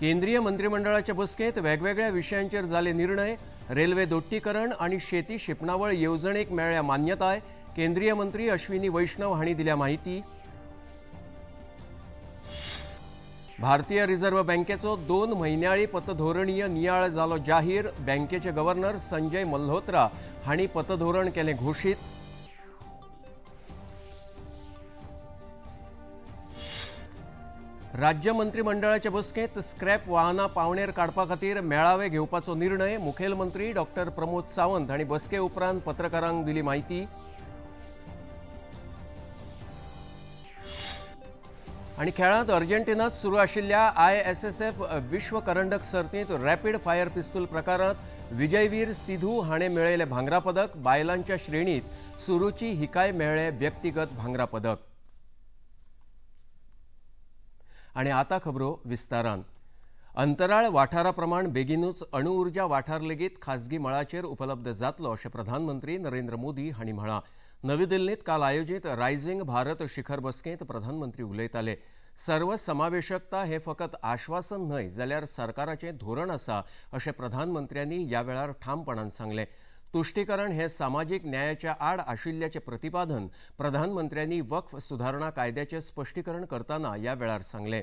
केंद्रीय मंत्रिमंडळाच्या बसकेंत वेगवेगळ्या विशयांचेर जाले निर्णय. रेल्वे दोट्टीकरण आनी शेती शिंपणावळ येवजणेक मेळ्ळ्या मान्यताय. केंद्रीय मंत्री अश्विनी वैष्णव हांणी दिल्या माहिती. भारतीय रिझर्व्ह बँकेचो 2 म्हयन्याळी पतधोरणीय नियाळ जालो जाहीर. बँकेचे गव्हर्नर संजय मल्होत्रा हांणी पतधोरण केलें घोशीत. राज्य मंत्रिमंडळाचे बसकेंत स्क्रॅप वाहनां पावणेर काडपा खातीर मेळावे घेवपाचो निर्णय. मुखेलमंत्री डॉक्टर प्रमोद सावंत हांणी बसके उपरांत पत्रकारांक दिली माहिती. आनी खेळांत अर्जेंटिनांत सुरू आशिल्ल्या ISSF विश्व करंडक सर्तींत रॅपीड फायर पिस्तूल प्रकारांत विजयवीर सिधू हाणें मेळयलें भांगरा पदक. बायलांच्या श्रेणींत सुरुची हिकाय मेळ्ळें व्यक्तिगत भांगरा पदक. आनी आतां खबरो विस्तारान. अंतराळ वाठारा प्रमाण बेगीनूच अणुउर्जा वाठार लेगीत खाजगी मळाचेर उपलब्ध जातलो अशें प्रधानमंत्री नरेंद्र मोदी हांणी म्हळां. नवी दिल्लींत काल आयोजीत रायझिंग भारत शिखर बसकेंत प्रधानमंत्री उलयताले. सर्वसमावेशकता हे फकत आश्वासन न्हय जाल्यार सरकाराचें धोरण आसा अशें प्रधानमंत्र्यांनी ह्या वेळार ठामपणान सांगलें. तुश्टीकरण हे सामाजीक न्यायाच्या आड आशिल्ल्याचें प्रतिपादन प्रधानमंत्र्यांनी वक्फ सुधारणा कायद्याचें स्पश्टीकरण करतना ह्या वेळार सांगलें.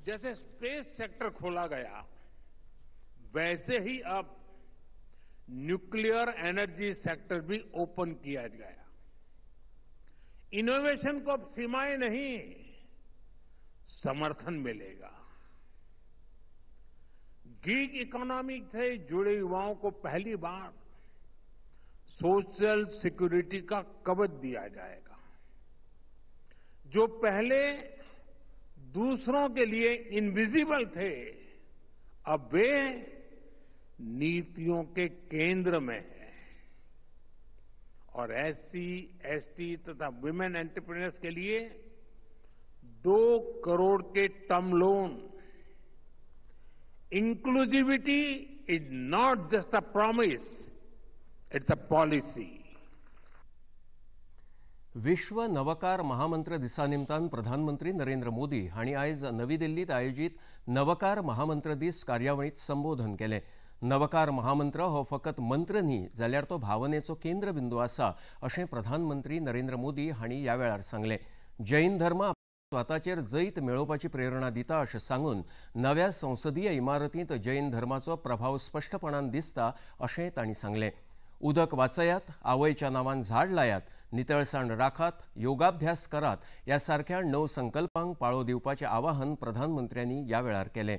जैसे स्पेस सेक्टर खोला गया वैसे ही अब न्यूक्लियर एनर्जी सेक्टर भी ओपन किया गया. इनोवेशन को अब सीमाएं नहीं, समर्थन मिलेगा. गिग इकोनॉमी से जुड़े युवाओं को पहली बार सोशल सिक्योरिटी का कवच दिया जाएगा. जो पहले दूसरों के लिए इनविजिबल थे अब वे नीतियों के केंद्र में है. और SC, ST तथा वुमेन एंटरप्रेन्योर्स के लिए 2 crore K term loan. Inclusivity is not just a promise, it's a policy. विश्व नवकार महामंत्र दिसा निमतान प्रधानमंत्री नरेंद्र मोदी हांणी आयज नवी दिल्लींत आयोजीत नवकार महामंत्र दीस कार्यावळींत संबोधन केलें. नवकार महामंत्र हो फकत मंत्र न्ही जाल्यार तो भावनेचो केंद्रबिंदू आसा अशें प्रधानमंत्री नरेंद्र मोदी हांणी ह्या वेळार सांगलें. जैन धर्म स्वताचेर जैत मेळोवपाची प्रेरणा दिता अशें सांगून नव्या संसदीय इमारतींत जैन धर्माचो प्रभाव स्पश्टपणान दिसता अशें तांणी सांगलें. उदक वाचयात, आवयच्या नांवान झाड लायात, नितळसाण राखात, योगाभ्यास करात ह्या सारख्या 9 संकल्पांक पाळो दिवपाचें आवाहन प्रधानमंत्र्यांनी ह्या वेळार केलें.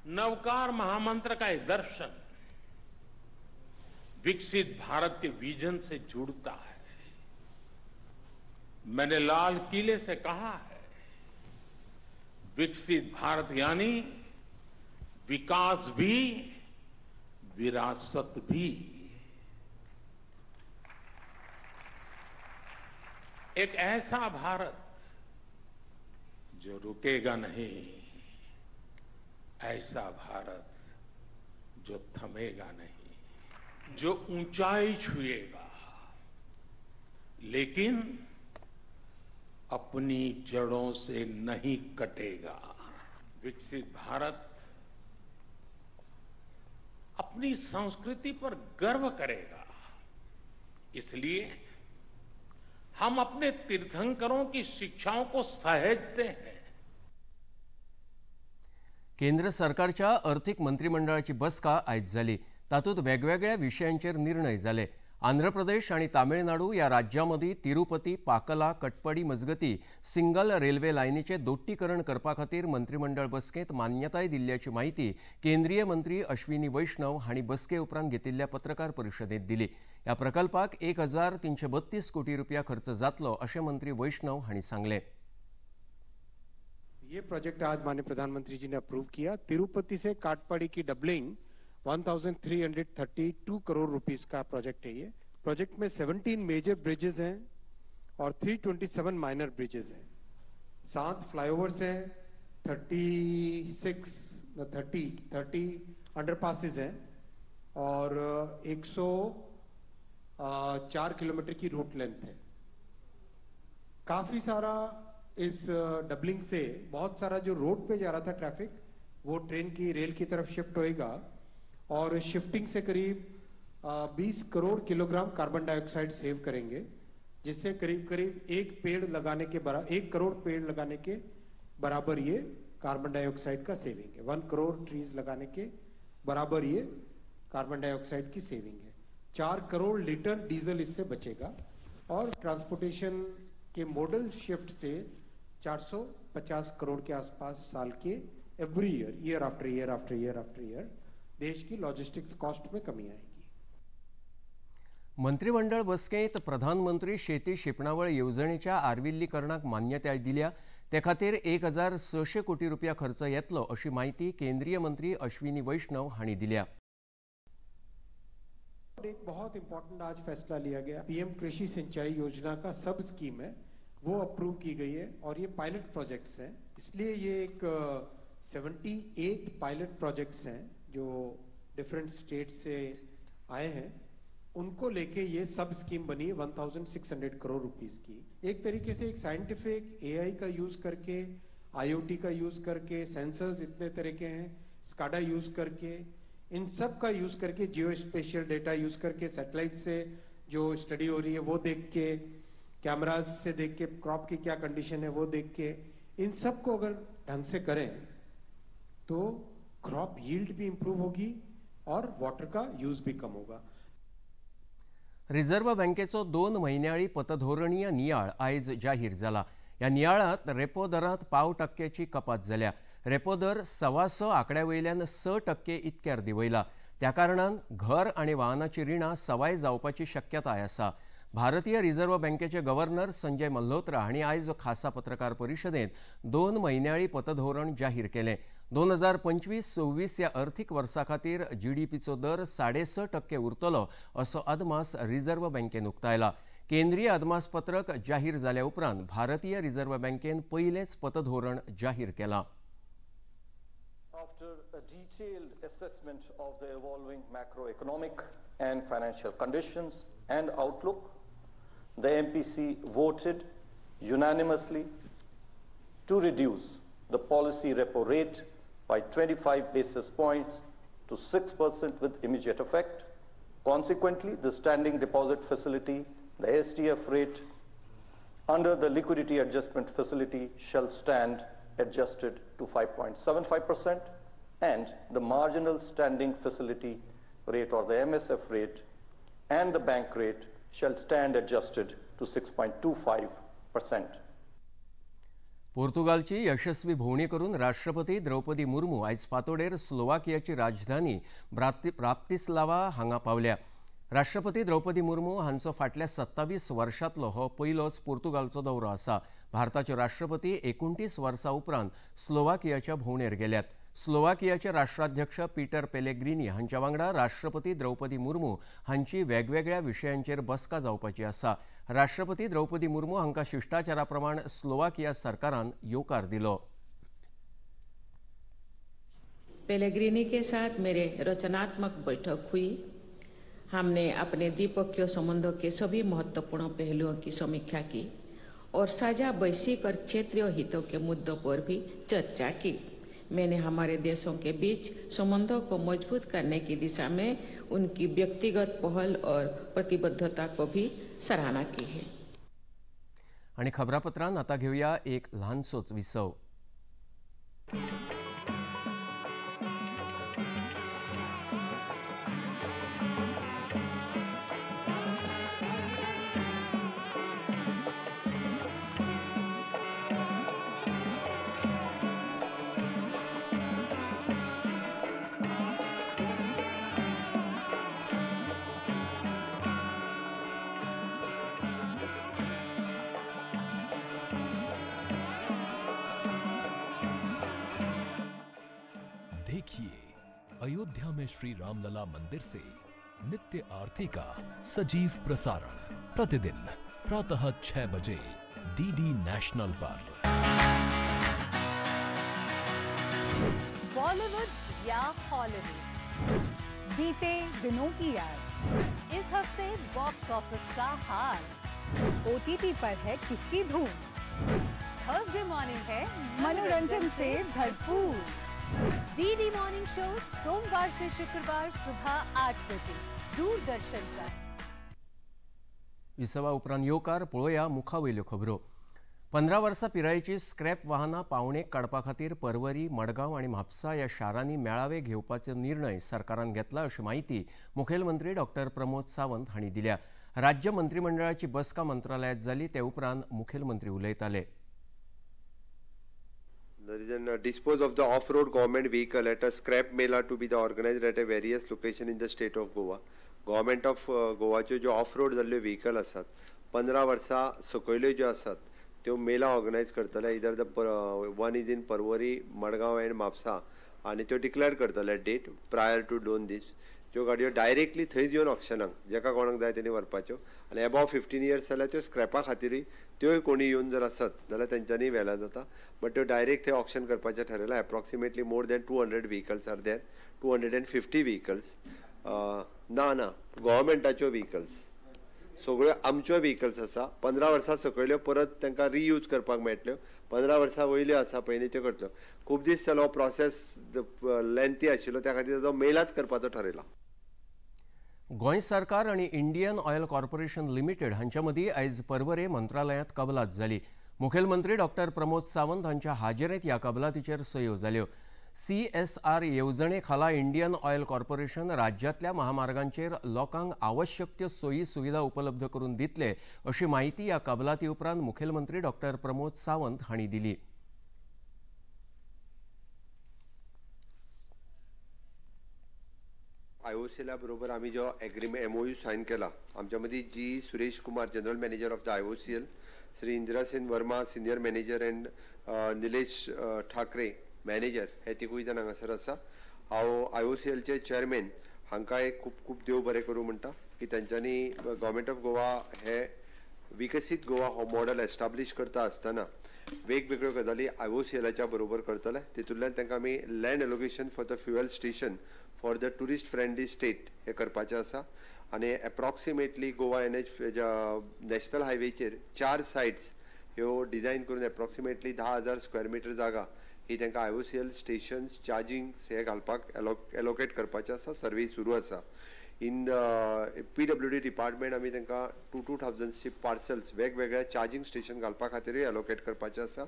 नवकार महामंत्र का एक दर्शन विकसित भारत के विजन से जुड़ता है. मैंने लाल किले से कहा है, विकसित भारत यानी विकास भी विरासत भी. एक ऐसा भारत जो रुकेगा नहीं, ऐसा भारत जो थमेगा नहीं, जो ऊंचाई छुएगा लेकिन अपनी जड़ों से नहीं कटेगा. विकसित भारत अपनी संस्कृति पर गर्व करेगा. इसलिए हम अपने तीर्थंकरों की शिक्षाओं को सहेजते हैं. केंद्र सरकारच्या अर्थीक मंत्रिमंडळाची बसका आयज जाली. तातूंत वेगवेगळ्या विशयांचेर निर्णय जाले. आंध्र प्रदेश आनी तामिळनाडू ह्या राज्यां मदीं तिरुपती, पाकला, कटपडी मजगती सिंगल रेल्वे लायनीचें दोट्टीकरण करपा खातीर मंत्रिमंडळ बसकेंत मान्यताय दिल्ल्याची माहिती केंद्रीय मंत्री अश्विनी वैष्णव हांणी बसके उपरांत घेतिल्ल्या पत्रकार परिशदेंत दिली. ह्या प्रकल्पाक 1332 कोटी रुपया खर्च जातलो अशें मंत्री वैष्णव हांणी सांगलें. ये प्रोजेक्ट आज माननीय प्रधानमंत्री जी ने अप्रूव किया. तिरुपति से काटपाड़ी की डबलिंग 1332 करोड़ रुपीस का प्रोजेक्ट है। ये प्रोजेक्ट में 17 मेजर ब्रिजेस हैं और 327 माइनर ब्रिजेस हैं, 7 फ्लाईओवर्स हैं, 30 अंडरपासेस हैं और 104 किलोमीटर की रूट लेंथ है। काफ़ी सारा इस डबलिंग से बहुत सारा जो रोड पे जा रहा था ट्रैफिक वो ट्रेन की रेल की तरफ शिफ्ट होएगा और शिफ्टिंग से करीब 20 crore kilogram carbon dioxide save करेंगे, जिससे करीब करीब एक पेड़ लगाने के बराबर 1 करोड़ पेड़ लगाने के बराबर ये कार्बन डाइऑक्साइड का सेविंग है। 1 करोड़ ट्रीज लगाने के बराबर ये कार्बन डाइऑक्साइड की सेविंग है। 4 करोड़ लीटर डीजल इससे बचेगा और ट्रांसपोर्टेशन के मॉडल शिफ्ट से 450 करोड़ के आसपास साल K every year, year after year after year after year देश की लॉजिस्टिक्स कॉस्ट में कमी आएगी। मंत्रिमंडळ बसकेंत प्रधानमंत्री शेती शिंपणावळ येवजणेच्या आर्विल्लीकरणाक मान्यताय दिल्या। ते खातीर 1600 कोटी रुपया खर्च येतलो अशी म्हायती केंद्रीय मंत्री अश्विनी वैष्णव हांणी दिल्या। एक बहुत इंपॉर्टेंट आज फैसला लिया गया, पीएम कृषि सिंचाई योजना का सब स्कीम है वो अप्रूव की गई है और ये पायलट प्रोजेक्ट्स हैं, इसलिए ये एक 78 पायलट प्रोजेक्ट्स हैं जो डिफरेंट स्टेट से आए हैं, उनको लेके ये सब स्कीम बनी है 1600 करोड़ रुपीस की। एक तरीके से एक साइंटिफिक एआई का यूज करके, आईओटी का यूज करके, सेंसर्स इतने तरह के हैं, स्काडा यूज करके, इन सब का यूज करके, जियो स्पेशियल डेटा यूज करके, सैटेलाइट से जो स्टडी हो रही है वो देख के, कैमराज से देख के क्रॉप की क्या कंडीशन है वो देख के, इन सब को अगर ढंग से करें तो क्रॉप यील्ड भी इम्प्रूव होगी और वाटर का यूज भी कम होगा। रिझर्व्ह बँकेचो 2 म्हयन्याळी पतधोरणीय नियाळ आयज जाहीर जाला। ह्या नियाळांत रेपो दरांत 0.25% कपात जाल्या। रेपो दर 6.25 आंकड्या वयल्यान 6% इतक्यार देंवयला। त्या कारणान घर आनी वाहनाची रिणां सवाय जावपाची शक्यताय आसा। भारतीय रिझर्व्ह बँकेचे गव्हर्नर संजय मल्होत्रा हांणी आयज खासा पत्रकार परिशदेंत 2 म्हयन्याळी पतधोरण जाहीर केलें। 2025-26 ह्या अर्थीक वर्सा खातीर जीडीपीचो दर 6.5% उरतलो असो अदमास रिझर्व्ह बँकेन उक्तायला। केंद्रीय अदमासपत्रक जाहीर जाल्या उपरांत भारतीय रिझर्व्ह बँकेन पयलेंच पतधोरण जाहीर केलां। After a detailed assessment of the evolving macroeconomic and financial conditions and outlook, the MPC voted unanimously to reduce the policy repo rate by 25 basis points to 6% with immediate effect. Consequently, the standing deposit facility, the SDF rate under the liquidity adjustment facility shall stand adjusted to 5.75% and the marginal standing facility rate or the MSF rate and the bank rate shall stand adjusted to 6.25%. पोर्तुगालची यशस्वी भोवणी करून राष्ट्रपती द्रौपदी मुर्मू आयज फांतोडेर स्लोवाकियाची राजधानी Bratislava हांगा पावल्या। राष्ट्रपती द्रौपदी मुर्मू हांचो फाटल्या 27 वर्षांतलो हो पयलोच पोर्तुगालचो दौरो आसा। भारताचे राष्ट्रपती 29 वर्सां उपरांत स्लोवाकियाच्या भोंवणेर गेल्यात। स्लोवाकियाचे राष्ट्राध्यक्ष पीटर पेलेग्रिनी हांच्या वांगडा राष्ट्रपती द्रौपदी मुर्मू हांची वेगवेगळ्या विशयांचेर बसका जावपाची आसा। राष्ट्रपती द्रौपदी मुर्मू हांकां शिष्टाचारा प्रमाण स्लोवाकिया सरकारान येवकार दिलो। पेलेग्रिनी के साथ मेरे रचनात्मक बैठक हुई। हमने अपने द्विपक्षीय संबंधों के सभी महत्वपूर्ण पहलुओं की समीक्षा की और साझा वैश्विक और क्षेत्रीय हितों के मुद्दों पर भी चर्चा की। मैंने हमारे देशों के बीच संबंधों को मजबूत करने की दिशा में उनकी व्यक्तिगत पहल और प्रतिबद्धता को भी सराहना की है। आणि खबरापत्रांत आता घेऊया एक ल्हानसोच विसव। देखिए अयोध्या में श्री रामलला मंदिर से नित्य आरती का सजीव प्रसारण प्रतिदिन प्रातः 6 बजे डीडी नेशनल पर। बॉलीवुड या हॉलीवुड, बीते दिनों की याद, इस हफ्ते बॉक्स ऑफिस का हाल, ओटीटी पर है किसकी धूम। थर्सडे मॉर्निंग है मनोरंजन से भरपूर। डीडी मॉर्निंग शो सोमवार से शुक्रवार सुबह 8 बजे दूरदर्शन पर। विसवा उपरांत येवकार पळोवया मुखावयल्यो खबरो। 15 वर्सां पिरायेची स्क्रॅप वाहनां पावणेक काडपा खातीर परवरी, मडगांव आनी म्हापसा ह्या शारांनी मेळावे घेवपाचो निर्णय सरकारान घेतला अशी म्हायती मुखेलमंत्री डॉक्टर प्रमोद सावंत हांणी दिल्या। राज्य मंत्रिमंडळाची बसका मंत्रालयांत जाली ते उपरांत मुखेलमंत्री उलयताले। There is an dispose of the off-road government vehicle at a scrap mela to be the organized at a various location in the state of Goa. Government of गोवाच्यो ज्यो ऑफ-रोड जाल्ल्यो व्हिकल आसात 15 वर्सां सकयल्यो ज्यो आसात त्यो मेला ऑर्गनायज करतले। Either the one is in Porvorim, Madgaon and Mapusa आनी त्यो डिक्लेअर करतले डेट प्रायर टू 2 दीस। त्यो गाडयो डायरेक्टली थंयच येवन ऑक्शनाक जेका कोणाक जाय तेणी व्हरपाच्यो आनी एबाव 15 इयर्स जाल्यार त्यो स्क्रॅपा खातीरूय त्योय कोणी येवन जर आसत जाल्यार तेंच्यांनी व्हेल्यार जाता, बट त्यो डायरेक्ट थंय ऑक्शन करपाचें ठरयलां। Approximately more than 200 vehicles are there, 250 vehicles. ना ना गव्हर्मेंटाच्यो व्हिकल्स सगळ्यो आमच्यो व्हिकल्स आसा। 15 वर्सां सकयल्यो परत तांकां रियूज करपाक मेळटल्यो, 15 वर्सां वयल्यो आसा पयलीं त्यो करतल्यो। खूब दीस जालो प्रोसेस लेंथी आशिल्लो, त्या खातीर ताचो मेलाच करपाचो ठरयला। गोंय सरकार आनी इंडियन ऑयल कॉर्पोरेशन लिमिटेड हांच्या मदीं आयज परवरे मंत्रालयांत कबलात जाली। मुखेलमंत्री डॉक्टर प्रमोद सावंत हांच्या हाजेरेंत ह्या कबलातीचेर सयो जाल्यो। CSR येवजणे खाला इंडियन ऑयल कॉर्पोरेशन राज्यांतल्या महामार्गांचेर लोकांक आवश्यक त्यो सोयी सुविधा उपलब्ध करून दितले अशी म्हायती ह्या कबलाती उपरांत मुखेलमंत्री डॉक्टर प्रमोद सावंत हांणी दिली। IOCला बरोबर आमी जो एग्रीमेंट MOU sign केला आमच्या मदीं G Suresh Kumar general manager of the IOCL, Shri Indrasen Verma senior manager and Nilesh Thackeray manager हे तिगूय जाण हांगासर आसा। हांव IOCLचे चेअरमॅन हांकां एक खूब खूब देव बरें करूं म्हणटा की तांच्यांनी गव्हर्मेंट ऑफ गोवा हे विकसीत गोवा हो मॉडल एस्टाब्लीश करता आसतना वेगवेगळ्यो गजाली IOCLच्या बरोबर करतले। तितूंतल्यान तांकां आमी land allocation for the fuel station for the tourist friendly state हे करपाचें आसा आनी एप्रॉक्सिमेटली गोवा NH national हायवेचेर 4 सायट्स ह्यो डिजायन करून एप्रॉक्सिमेटली 10,000 स्क्वेअर मिटर जागा ही तांकां IOCL stations chargings हे घालपाक एलोकेट करपाचें आसा। सर्वे सुरू आसा। इन PWD department आमी तांकां 2,000 पार्सल्स वेगवेगळ्या चार्जींग स्टेशन घालपा खातीरूय एलोकेट करपाचें आसा।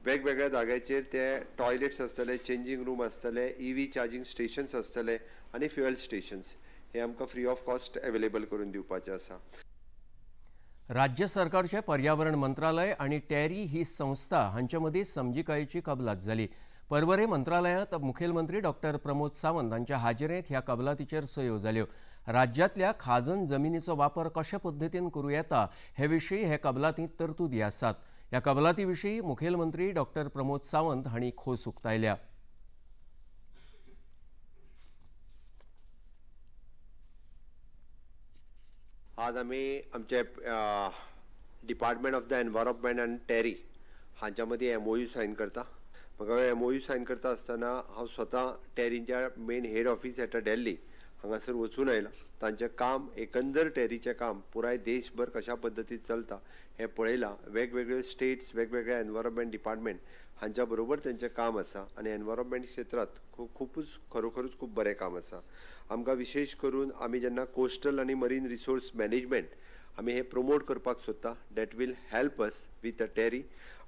वेगवेगळ्या जाग्याचेर ते टॉयलेट्स आसतले, चेंजींग रूम आसतले, EV charging stations आसतले आनी फ्युएल स्टेशन्स हे आमकां फ्री ऑफ कॉस्ट अवेलेबल करून दिवपाचें आसा। राज्य सरकारचे पर्यावरण मंत्रालय आनी टॅरी ही संस्था हांचे मदीं समजिकायेची कबलात जाली। परवरे मंत्रालयांत मुखेलमंत्री डॉक्टर प्रमोद सावंत हांच्या हाजेरेंत ह्या कबलातीचेर सयो जाल्यो। राज्यांतल्या खाजन जमिनीचो वापर कशे पद्दतीन करूं येता हे विशीं हे कबलातींत तरतुदी आसात। ह्या कबलाती विशीं मुखेलमंत्री डॉक्टर प्रमोद सावंत हांणी खोस उक्तायल्या। आज आमी आमचे department of the environment आनी टॅरी हांच्या मदीं MOU sign करता। म्हाका MOU sign करता आसतना हांव स्वता टॅरीच्या main head office at Delhi हांगासर वचून आयला। तांचें काम एकंदर टॅरीचें काम पुराय देशभर कशा पद्दतीन चलता हें पळयलां। वेगवेगळे स्टेट्स वेगवेगळे एनवायरमेंट डिपार्टमेंट हांच्या बरोबर तांचें काम आसा आनी एनवायरमेंट क्षेत्रांत खुबूच खरोखरूच खूब बरें काम आसा। आमकां विशेश करून आमी जेन्ना कोस्टल आनी मरीन रिसोर्स मॅनेजमेंट आमी हे प्रमोट करपाक सोदता, that will help us with a TERI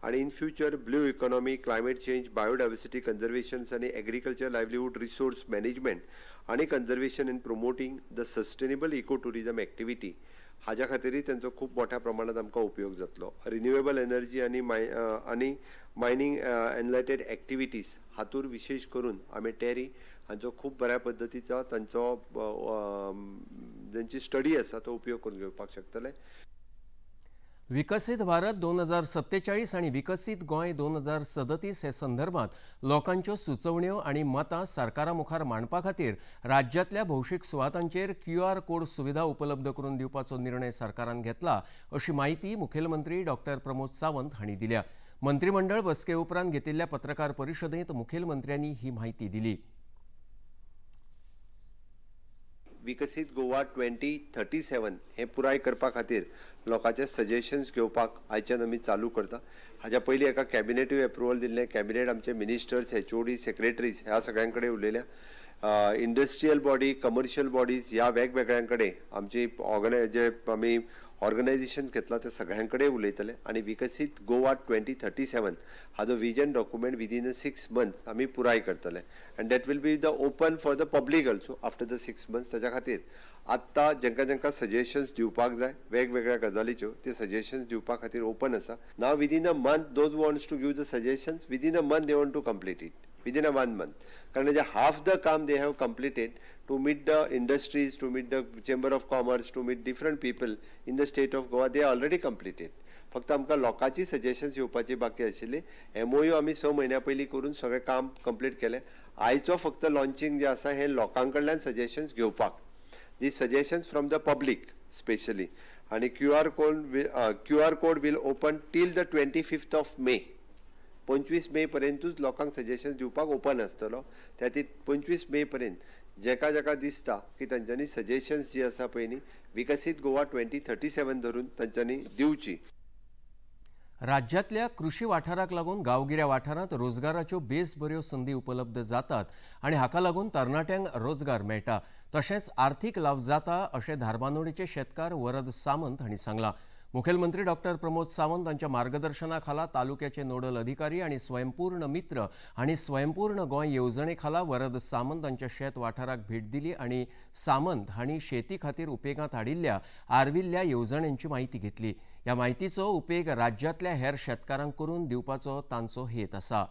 आनी in future blue economy, climate change, biodiversity conservations आनी एग्रीकल्चर लायवलीहूड रिसोर्स मॅनेजमेंट आनी conservation and promoting the sustainable eco tourism activity हाज्या खातीरूय तांचो खूब मोठ्या प्रमाणांत आमकां उपयोग जातलो। रिन्युएबल एनर्जी आनी मायनींग एनलायटेड एक्टिविटीज हातूर विशेश करून आमी टॅरी हांचो खूब बऱ्या पद्दतीचो तांचो तांची स्टडी आसा तो उपयोग करून घेवपाक शकतले। विकसीत भारत 2047 आनी विकसीत गोंय 2037 हे संदर्भात लोकांच्यो सुचोवण्यो आनी मतां सरकारा मुखार मांडपा खातीर राज्यांतल्या भौशीक सुवातांचेर QR code सुविधा उपलब्ध करून दिवपाचो निर्णय सरकारान घेतला अशी म्हायती मुखेलमंत्री डॉक्टर प्रमोद सावंत हांणी दिल्या। मंत्रिमंडळ बसके उपरांत घेतिल्ल्या पत्रकार परिशदेंत मुखेलमंत्र्यांनी ही म्हायती दिली। विकसीत गोवा 2037 हें पुराय करपा खातीर लोकांचे सजेशन्स घेवपाक आयच्यान आमी चालू करता. हाज्या पयलीं एका कॅबिनेटूय एप्रुवल दिल्लें. कॅबिनेट आमचे मिनिस्टर्स, एचओडी, सेक्रेटरीज ह्या सगळ्यां कडेन उलयल्या. इंडस्ट्रियल बॉडी, कमर्शियल बॉडीज ह्या वेगवेगळ्यां कडेन आमची जे आमी ऑर्गनायझेशन घेतला ते सगळ्यां कडेन उलयतले आनी विकसीत गोवा 2037 हाजो vision document within a 6 months आमी पुराय करतले and that will be the open for the public also after the 6 months. ताच्या खातीर आत्तां जेंकां जेंकां सजेशन्स दिवपाक जाय वेगवेगळ्या गजालीच्यो ते सजेशन्स दिवपा खातीर ओपन आसा. Now within a month those wants to give the suggestions within a month they want to complete it within a 1 month. कारण जे हाफ the काम they have completed to meet the industries, to meet the chamber of commerce, to meet different people in the state of Goa, they already completed. फक्त आमकां लोकांची suggestions येवपाची बाकी आशिल्ली. MOU आमी 6 म्हयन्या पयलीं करून सगळें काम कंप्लीट केलें. आयचो फक्त लॉन्चिंग जें आसा हें लोकां कडल्यान सजेशन्स घेवपाक, the suggestions from the public specially. आनी QR code will open till the 25th of May. 25 मे पर्यंतूच लोकांक सजेशन्स दिवपाक ओपन आसतलो. त्या खातीर 25 मे पर्यंत जेका जेका दिसता की तांच्यांनी सजेशन्स जी आसा पळय न्ही विकसीत गोवा 2037 धरून तांच्यांनी दिवची. राज्यांतल्या कृषी वाठाराक लागून गांवगिऱ्या वाठारांत रोजगाराच्यो बेस बऱ्यो संदी उपलब्ध जातात आनी हाका लागून तरणाट्यांक रोजगार मेळटा तशेंच आर्थीक लाव जाता अशें धारबांदोडेचे शेतकार वरद सामंत हांणी सांगलां. मुखेलमंत्री डॉक्टर प्रमोद सावंत हांच्या मार्गदर्शना खाला तालुक्याचे नोडल अधिकारी आनी स्वयंपूर्ण मित्र आनी स्वयंपूर्ण गोंय येवजणे खाला वरद सामंत हांच्या शेत वाठाराक भेट दिली आनी सामंत हांणी शेती खातीर उपेगांत हाडिल्ल्या आर्विल्ल्या येवजण्यांची म्हायती घेतली. ह्या म्हायतीचो उपेग राज्यांतल्या हेर शेतकारांक करून दिवपाचो तांचो हेत आसा.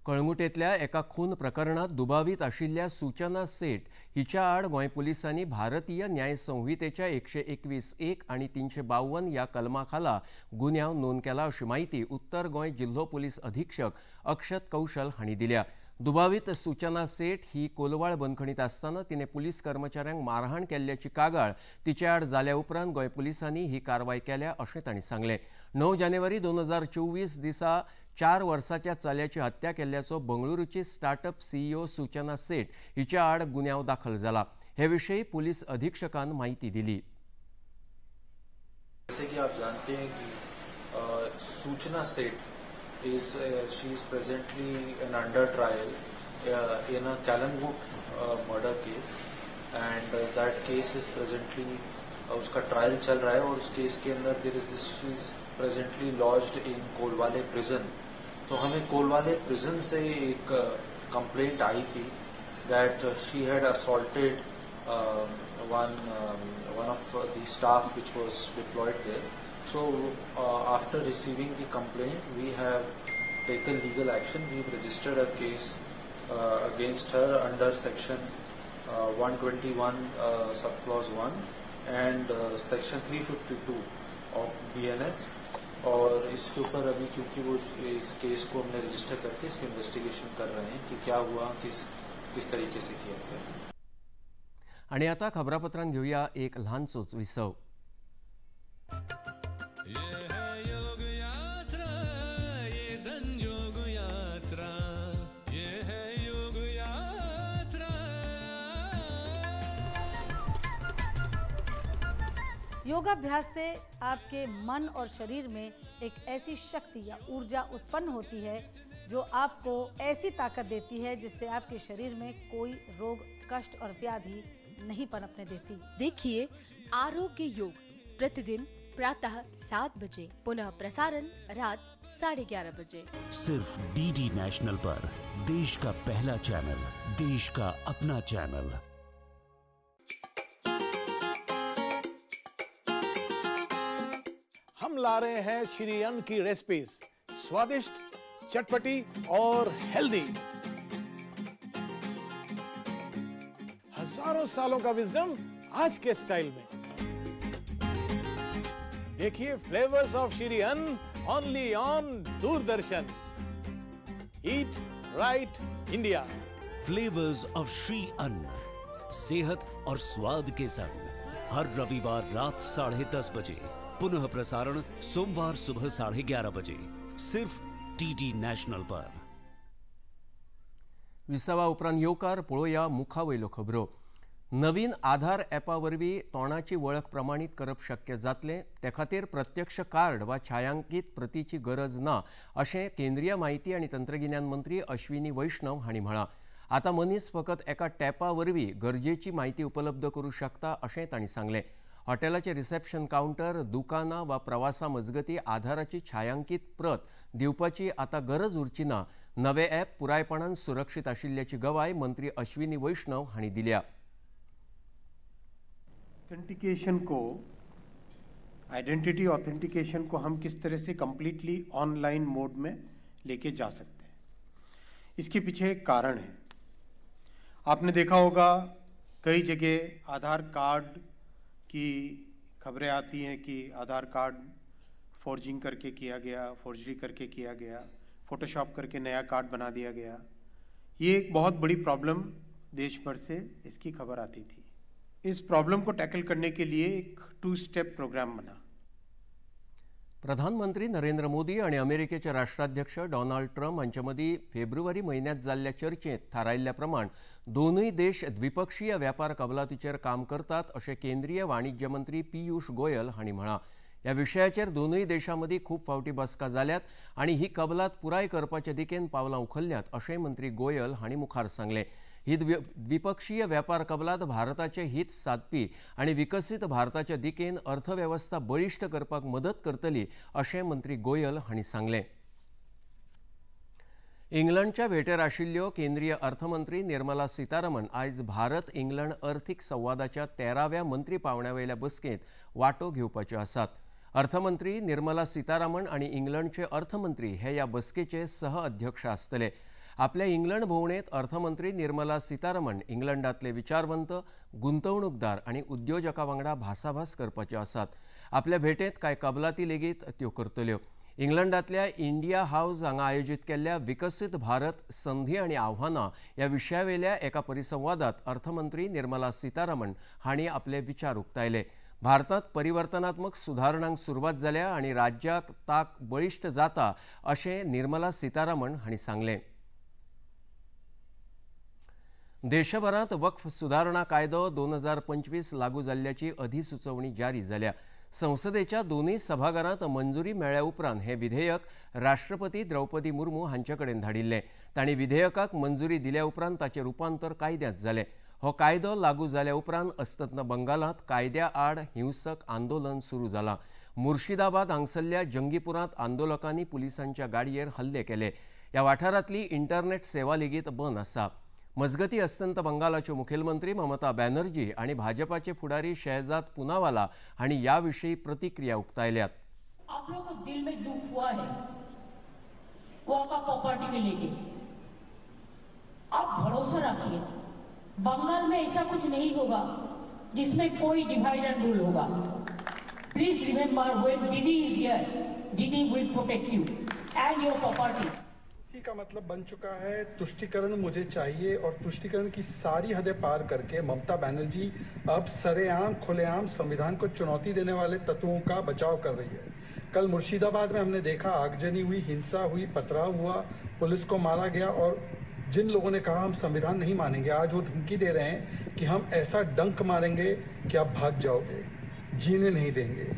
कळंगुटेंतल्या एका खून प्रकरणात दुबावीत आशिल्ल्या सूचना सेठ हिच्या आड गोंय पुलिसांनी भारतीय न्याय संहितेच्या 121(1) आनी 352 ह्या कलमा खाला गुन्यांव नोंद केला अशी म्हायती उत्तर गोंय जिल्हो पुलीस अधीक्षक अक्षत कौशल हांणी दिल्या. दुबावीत सूचना सेठ ही कोलवाळ बंदखणीत आसतना तिणे पुलीस कर्मचाऱ्यांक मारहाण केल्ल्याची कागाळ तिचे आड जाल्या उपरांत गोंय पुलिसांनी ही कारवाय केल्या अशें तांणी सांगलें. 9 जानेवारी 2024 दिसा 4 वर्साच्या चल्याची हत्या केल्ल्याचो बंगळुरूची स्टार्टअप सीईओ सूचना सेठ हिच्या आड गुन्यांव दाखल जाला. हे विशीं पुलीस अधीक्षकान माहिती दिली. जैसे कि आप जानते हैं कि Suchana Seth is she is presently an under trial in a Calangute murder case and that case is presently उसका ट्रायल चल रहा है और उस केस के अंदर there is this she is presently lodged in Colvale prison. तो हमें Colvale prison से एक complaint आई थी that she had assaulted one of the staff which was deployed there. So after receiving the complaint we have taken legal action. We have registered a case against her under section 121 sub clause 1 and section 352 of BNS. और इसके ऊपर अभी क्योंकि वो इस केस को हमने register करके इसकी investigation कर रहे हैं कि क्या हुआ, किस किस तरीके से किया गया. आणि आता खबरापत्रांत घेऊया एक ल्हानसोच विसव. योगाभ्यास से आपके मन और शरीर में एक ऐसी शक्ति या ऊर्जा उत्पन्न होती है जो आपको ऐसी ताकत देती है जिससे आपके शरीर में कोई रोग, कष्ट और व्याधि नहीं पनपने देती। देखिए आरोग्य योग प्रतिदिन प्रातः 7 बजे, पुनः प्रसारण रात 11:30 बजे, सिर्फ डीडी नेशनल पर। देश का पहला चैनल, देश का अपना चैनल। हम ला रहे हैं श्री अन्न की रेसिपीज, स्वादिष्ट, चटपटी और हेल्दी। हजारों सालों का विजडम आज के स्टाइल में। देखिए flavours of Shri Anna only on Doordarshan. Eat right India. Flavours of Shri Anna, सेहत और स्वाद के संग, हर रविवार रात 10:30 बजे पुनः प्रसारण सोमवार सुबह 11:30 बजे सिर्फ डीडी नॅशनल पर। विसावा उपरांत येवकार पळोवया मुखावयल्यो खबरो। नवीन आधार ॲपा वरवीं तोंडाची वळख प्रमाणीत करप शक्य जातलें, ते खातीर प्रत्यक्ष कार्ड वा छायांकीत प्रतीची गरज ना अशें केंद्रीय माहिती आनी तंत्रगिन्यान मंत्री अश्विनी वैष्णव हांणी म्हळां। आतां मनीस फकत एका टॅपा वरवीं गरजेची माहिती उपलब्ध करूं शकता अशें तांणी सांगलें। हॉटेलाचे रिसेप्शन कावंटर, दुकानां वा प्रवासा मजगती आधाराची छायांकीत प्रत दिवपाची आतां गरज उरची ना। नवे ॲप पुरायपणान सुरक्षीत आशिल्ल्याची गवाय मंत्री अश्विनी वैष्णव हांणी दिल्या। ऑथेंटिकेशन को, आइडेंटिटी ऑथेंटिकेशन को हम किस तरह से कंप्लीटली ऑनलाइन मोड में लेके जा सकते हैं, इसके पीछे एक कारण है। आपने देखा होगा कई जगह आधार कार्ड की खबरें आती हैं कि आधार कार्ड फोर्जिंग करके किया गया, फोर्जरी करके किया गया, फोटोशॉप करके नया कार्ड बना दिया गया। ये एक बहुत बड़ी प्रॉब्लम देश भर से इसकी खबर आती थी। इस प्रॉब्लम को टैकल करने के लिए एक 2-स्टेप प्रोग्राम बना। प्रधानमंत्री नरेंद्र मोदी आणि अमेरिकेचे राष्ट्राध्यक्ष डोनाल्ड ट्रम्प हांचे मदीं फेब्रुवारी म्हयन्यांत जाल्ल्या चर्चेंत थारायिल्ल्या प्रमाण दोनूय देश द्विपक्षीय व्यापार कबलातीचेर काम करतात अशें केंद्रीय वाणिज्य मंत्री पियूष गोयल हांणी म्हळां। ह्या विशयाचेर दोनूय देशां मदीं खूब फावटी बसका जाल्यात आनी ही कबलात पुराय करपाचे दिकेन पावलां उखल्ल्यात अशें मंत्री गोयल हांणी मुखार सांगलें। ही द्विपक्षीय व्यापार कबलात भारताचे हित सादपी आनी विकसीत भारताच्या दिकेन अर्थवेवस्था बळिश्ट करपाक मदत करतली अशें मंत्री गोयल हांणी सांगलें। इंग्लंडच्या भेटेर आशिल्ल्यो केंद्रीय अर्थमंत्री निर्मला सीतारमन आयज भारत इंग्लंड अर्थीक संवादाच्या 13व्या मंत्री पावंड्यावेल्या बसकेंत वांटो घेवपाच्यो आसात। अर्थमंत्री निर्मला सीतारमन आनी इंग्लंडचे अर्थमंत्री हे ह्या बसकेचे सह अध्यक्ष आसतले। आपल्या इंग्लंड भोंवडेंत अर्थमंत्री निर्मला सीतारमन इंग्लंडांतले विचारवंत, गुंतवणूकदार आनी उद्योजकां वांगडा भासाभास करपाच्यो आसात। आपल्या भेटेंत कांय कबलाती लेगीत त्यो करतल्यो। इंग्लंडांतल्या इंडिया हावज हांगा आयोजीत केल्ल्या विकसीत भारत संधी आनी आव्हानां ह्या विशयावेल्या एका परिसंवादांत अर्थमंत्री निर्मला सीतारमन हांणी आपले विचार उक्तायले। भारतांत परिवर्तनात्मक सुधारणांक सुरवात जाल्या आनी राज्याक ताक बळिश्ट जाता अशें निर्मला सीतारमन हांणी सांगलें। देशभरांत वक्फ सुधारणा कायदो 2025 लागू जाल्ल्याची अधिसुचोवणी जारी जाल्या। संसदेच्या दोनूय सभाघरांत मंजुरी मेळ्ळ्या उपरांत हे विधेयक राष्ट्रपती द्रौपदी मुर्मू हांचे कडेन धाडिल्लें। तांणी विधेयकाक मंजुरी दिल्या उपरांत ताचें रुपांतर कायद्यांत जालें। हो कायदो लागू जाल्या उपरांत अस्तंत बंगालांत कायद्या आड हिंसक आंदोलन सुरू जालां। मुर्शिदाबाद हांगसरल्या जंगीपुरांत आंदोलकांनी पुलिसांच्या गाडयेर हल्ले केले। ह्या वाठारांतली इंटरनेट सेवा लेगीत बंद आसा। मजगती अस्तंत बंगालाच्यो मुखेलमंत्री ममता बॅनर्जी आनी भाजपाचे फुडारी शहजाद पुनावाला हांणी ह्या विशीं प्रतिक्रिया उक्तायल्यात। आप लोगों को दिल में दुख हुआ है वो आपका प्रॉपर्टी को लेके, आप भरोसा रखिए बंगाल में ऐसा कुछ नहीं होगा जिसमें कोई डिवाइड एंड रूल होगा। Please remember when Didi is here, Didi will protect you and your property. का मतलब बन चुका है तुष्टिकरण मुझे चाहिए, और तुष्टिकरण की सारी हदें पार करके ममता बनर्जी अब सरेआम खुलेआम संविधान को चुनौती देने वाले तत्वों का बचाव कर रही है। कल मुर्शिदाबाद में हमने देखा आगजनी हुई, हिंसा हुई, पथराव हुआ, पुलिस को मारा गया, और जिन लोगों ने कहा हम संविधान नहीं मानेंगे आज वो धमकी दे रहे हैं कि हम ऐसा डंक मारेंगे कि आप भाग जाओगे, जीने नहीं देंगे,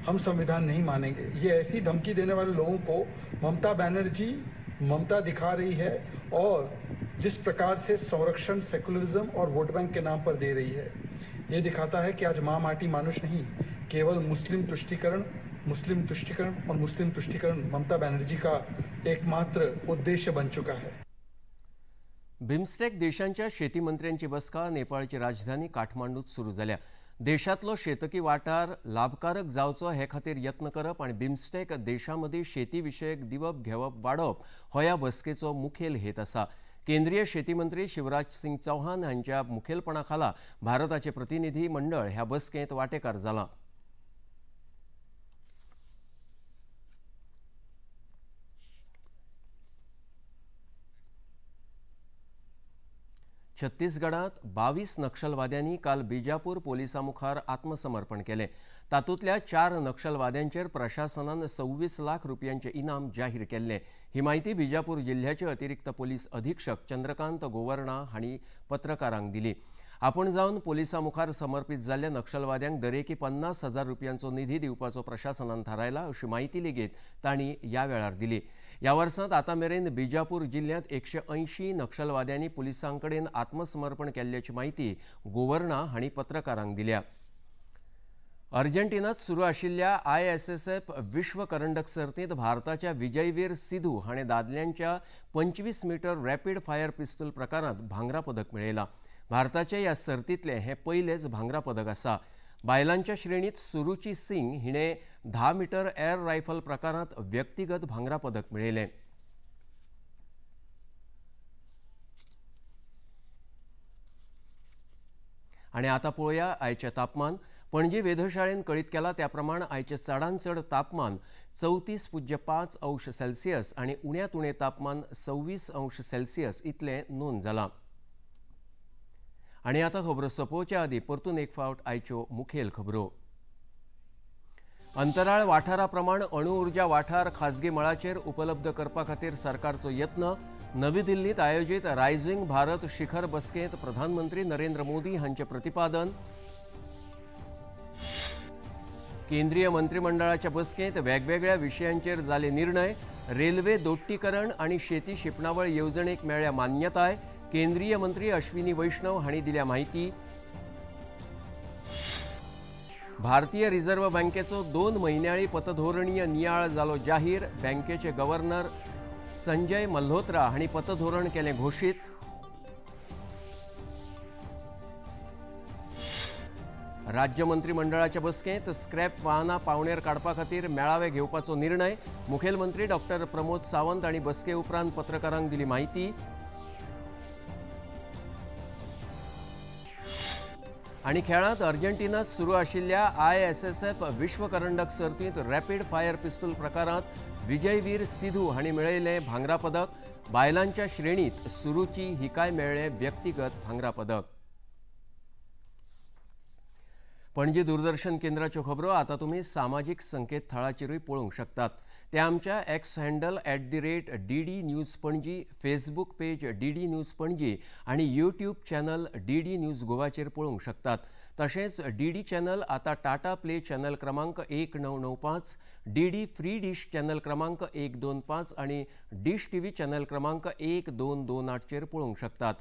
हम संविधान नहीं मानेंगे। ये ऐसी धमकी देने वाले लोगों को ममता बनर्जी ममता दिखा रही है, और जिस प्रकार से संरक्षण सेकुलरिज्म और वोट बैंक के नाम पर दे रही है, ये दिखाता है कि आज माँ माटी मानुष नहीं, केवल मुस्लिम तुष्टिकरण, मुस्लिम तुष्टिकरण और मुस्लिम तुष्टिकरण ममता बनर्जी का एकमात्र उद्देश्य बन चुका है। बिमस्टेक देशांच्या शेती मंत्र्यांची बसका नेपाळची राजधानी काठमांडूत सुरू जाल्या। देशांतलो शेतकी वाठार लाभकारक जावचो हे खातीर यत्न करप आनी बिमस्टेक देशां मदीं शेती विशयक दिवप घेवप वाडोवप हो ह्या बसकेचो मुखेल हेत आसा। केंद्रीय शेती मंत्री शिवराज सिंग चौहान हांच्या मुखेलपणा खाला भारताचे प्रतिनिधी मंडळ ह्या बसकेंत वांटेकार जालां। छत्तीसगडात 22 नक्षलवाद्यांनी काल बिजापूर पोलिसां मुखार आत्मसमर्पण केलें। तातूंतल्या 4 नक्षलवाद्यांचेर प्रशासनान 26 लाख रुपयांचे इनाम जाहीर केल्ले। ही माहिती बिजापूर जिल्ह्याचे अतिरिक्त पोलीस अधीक्षक चंद्रकांत गोवर्णा हांणी पत्रकारांक दिली। आपण जावन पोलिसां मुखार समर्पित जाल्ल्या नक्षलवाद्यांक दरेकी 50,000 रुपयांचो निधी दिवपाचो प्रशासनान थारायला अशी माहिती लेगीत तांणी ह्या वेळार दिली। ह्या वर्सांत आतां मेरेन बिजापूर जिल्ह्यांत 180 नक्षलवाद्यांनी पुलिसां कडेन आत्मसमर्पण केल्ल्याची माहिती गोवर्णा हांणी पत्रकारांक दिल्या। अर्जेंटिनात सुरू आशिल्ल्या ISSF विश्व करंडक सर्तींत भारताच्या विजयवीर सिधू हाणें दादल्यांच्या 25 मीटर रॅपीड फायर पिस्तूल प्रकारांत भांगरा पदक मेळयलां। भारताचे ह्या सर्तींतलें हें पयलेंच भांगरा पदक आसा। बायलांच्या श्रेणीत सुरुची सिंग हिणें 10 मीटर एअर रायफल प्रकारांत व्यक्तिगत भांगरा पदक मेळयलें। आनी आतां पळोवया आयचें तापमान। पणजी वेधशाळेन कळीत केला त्या प्रमाण आयचें चडांत चड तापमान 34.5 अंश सेल्सियस आनी उण्यांत उणें तापमान 26 अंश सेल्सियस इतलें नोंद जालां। आनी आतां खबरो सोंपोवच्या आदीं परतून एक फावट आयच्यो मुखेल खबरो। अंतराळ वाठारा प्रमाण अणु ऊर्जा वाठार खाजगी मळाचेर उपलब्ध करपा खातीर सरकारचो यत्न। नवी दिल्लींत आयोजीत रायझिंग भारत शिखर बसकेंत प्रधानमंत्री नरेंद्र मोदी हांचें प्रतिपादन। केंद्रीय मंत्रिमंडळाच्या बसकेंत वेगवेगळ्या विशयांचेर जाले निर्णय। रेल्वे दोट्टीकरण आनी शेती शिंपणावळ येवजणेक मेळ्ळ्या मान्यताय। केंद्रीय मंत्री अश्विनी वैष्णव हांणी दिल्या माहिती। भारतीय रिझर्व्ह बँकेचो 2 म्हयन्याळी पतधोरणीय नियाळ जालो जाहीर। बँकेचे गव्हर्नर संजय मल्होत्रा हांणी पतधोरण केलें घोशीत। राज्य मंत्रिमंडळाच्या बसकेंत स्क्रॅप वाहनां पावणेर काडपा खातीर मेळावे घेवपाचो निर्णय। मुखेलमंत्री डॉक्टर प्रमोद सावंत हांणी बसके उपरांत पत्रकारांक दिली माहिती। आनी खेळांत अर्जेंटिनात सुरू आशिल्ल्या ISSF विश्व करंडक सर्तींत रॅपीड फायर पिस्तूल प्रकारांत विजयवीर सिधू हांणी मेळयलें भांगरा पदक। बायलांच्या श्रेणीत सुरुची हिकाय मेळ्ळें व्यक्तिगत भांगरा पदक। पणजी दूरदर्शन केंद्राच्यो खबरो आतां तुमी सामाजीक संकेतथळाचेरूय पळोवंक शकतात। ते आमच्या X handle @DD News Panaji, Facebook page DD News Panaji आनी यूट्यूब चॅनल DD news गोवाचेर पळोवंक शकतात। तशेंच DD channel आतां टाटा प्ले चॅनल क्रमांक 1995, DD free dish channel क्रमांक 125 आनी डिश TV channel क्रमांक 1228चेर पळोवंक शकतात।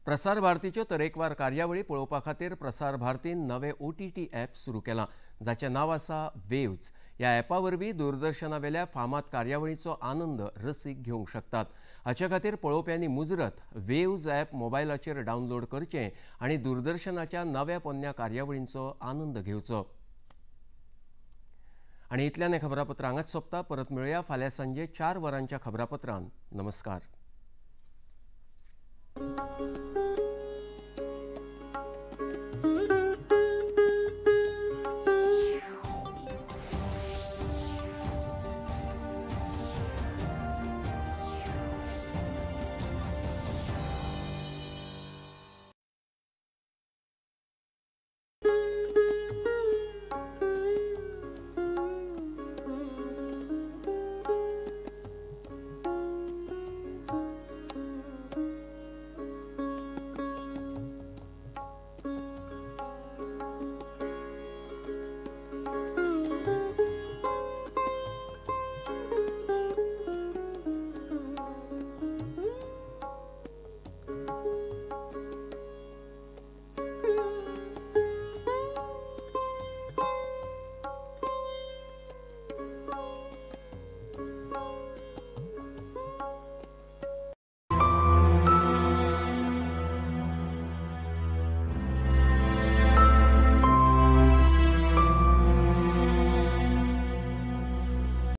प्रसार भारतीच्यो तरेकवार कार्यावळी पळोवपा खातीर प्रसार भारतीन नवे OTT app सुरू केलां, जाचें नांव आसा वेव्ज। ह्या ॲपा वरवीं दूरदर्शनावेल्या फामाद कार्यावळीचो आनंद रसीक घेवंक शकतात। हाचे खातीर पळोवप्यांनी मुजरत वेव्ज ॲप मोबायलाचेर डावनलोड करचें आनी दूरदर्शनाच्या नव्या पोन्न्या कार्यावळींचो आनंद घेवचो। आनी इतल्यान हें खबरापत्र हांगाच सोंपता। परत मेळुया फाल्यां सांजे 4 वरांच्या खबरापत्रान। नमस्कार।